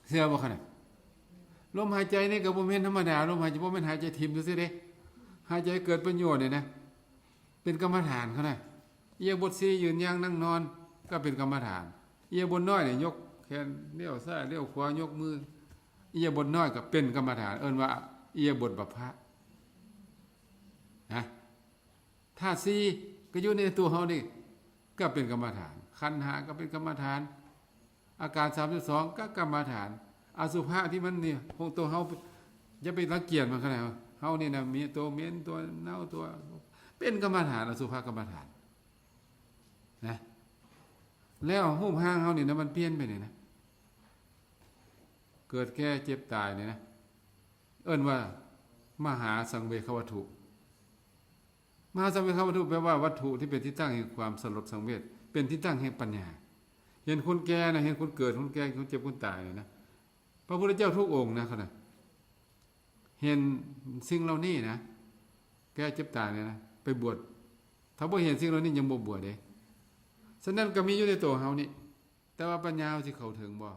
ເຊື່ອບໍ່ຂະນະ? ລົມຫາຍໃຈນີ້ກໍບໍ່ແມ່ນທຳມະດາ, ລົມຫາຍໃຈບໍ່ແມ່ນຫາຍໃຈຖິ້ມຊື່ໆເດ້. ຫາຍໃຈເກີດປະໂຫຍດນີ້ນະ ເປັນກຳມະຖານຂະນະ. ອິຍາບົດສີ່ ຢືນ ຍ່າງ ນັ່ງ ນອນ ກໍເປັນກຳມະຖານ. ອິຍາບົດນ້ອຍນີ້ ຍົກແຂນລ້ຽວຊ້າຍລ້ຽວຂວາ ຍົກມື. ອິຍາບົດນ້ອຍກໍເປັນກຳມະຖານ, ເອີ້ນວ່າອິຍາບົດບັບພະນະ. ທາດສີ່ກໍຢູ່ໃນຕົວເຮົານີ້ ກໍເປັນກຳມະຖານ. ຂັນຫ້າກໍເປັນກຳມະຖານ. ອາການສາມສິບສອງກໍກຳມະຖານ. ອະສຸພະທີ່ມັນນີ້ ຂອງຕົວເຮົາ ຢ່າໄປລັງກຽດມັນຂະໜາດ. ເຮົານີ້ນະ ມີຕົວເໝັນ ຕົວເນົ່າ ຕົວ ເປັນກຳມະຖານ, ອະສຸພະກຳມະຖານນະ. ແລ້ວຮູບຮ່າງເຮົານີ້ນະ ມັນປ່ຽນໄປນີ້ນະ, ເກີດ ແກ່ ເຈັບ ຕາຍນີ້ນະ, ເອີ້ນວ່າມະຫາສັງເວຄວັດຖຸ. ມະຫາສັງເວຄວັດຖຸ ແປວ່າວັດຖຸທີ່ເປັນທີ່ຕັ້ງແຫ່ງຄວາມສະຫຼົດສັງເວດ, ເປັນທີ່ຕັ້ງແຫ່ງປັນຍາ. ເຫັນຄົນແກ່ນະ, ເຫັນຄົນເກີດ, ຄົນແກ່, ຄົນເຈັບ, ຄົນຕາຍນີ້ນະ. ພະພຸດທະເຈົ້າທຸກອົງນະ ເຂົານະ ເຫັນສິ່ງເຫຼົ່ານີ້ນະ, ແກ່ເຈັບຕາຍນີ້ນະ, ໄປບວດ. ຖ້າບໍ່ເຫັນສິ່ງເຫຼົ່ານີ້ ຍັງບໍ່ບວດເດ້. ສະນັ້ນກໍມີຢູ່ໃນໂຕເຮົານີ້, ແຕ່ວ່າປັນຍາເຮົາຊິເຂົ້າເຖິງບໍ່?